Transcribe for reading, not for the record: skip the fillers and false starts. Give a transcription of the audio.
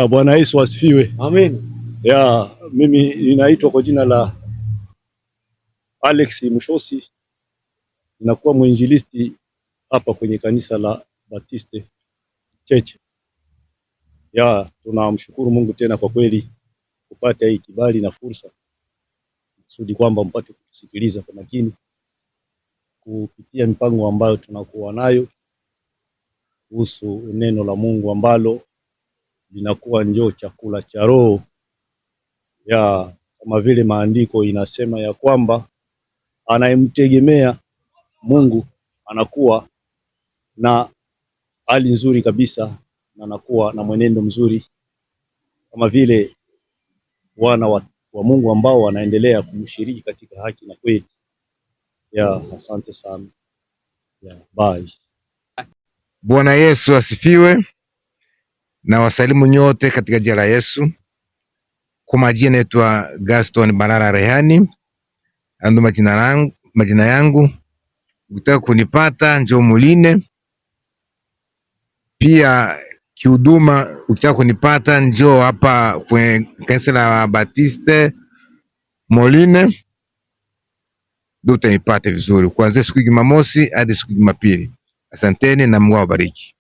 Bwana Yesu asifiwe. Amen. Ya, mimi ninaitwa kwa jina la Alex Mushosi, ninakuwa mwinjilisti hapa kwenye kanisa la Baptiste Cheche. Ya, tunamshukuru Mungu tena kwa kweli kupata hii kibali na fursa kusudi kwamba mpate kutusikiliza kwa makini kupitia mipango ambayo tunakuwa nayo kuhusu neno la Mungu ambalo linakuwa ndio chakula cha roho ya kama vile maandiko inasema ya kwamba anayemtegemea Mungu anakuwa na hali nzuri kabisa na anakuwa na mwenendo mzuri kama vile wana wa Mungu ambao wanaendelea kumshiriki katika haki na kweli. Ya, asante sana. Ya, bye. Bwana Yesu asifiwe. Na wasalimu nyote katika jina la Yesu. Kwa majina naitwa Gaston Balala Rehani, ando majina yangu. Ukitaka kunipata njoo Muline. Pia kihuduma, ukitaka kunipata njoo hapa kwenye kanisa la Baptiste Moline, ndio utanipata vizuri kuanzia siku ya Jumamosi hadi siku ya Jumapili. Asanteni na Mungu awabariki.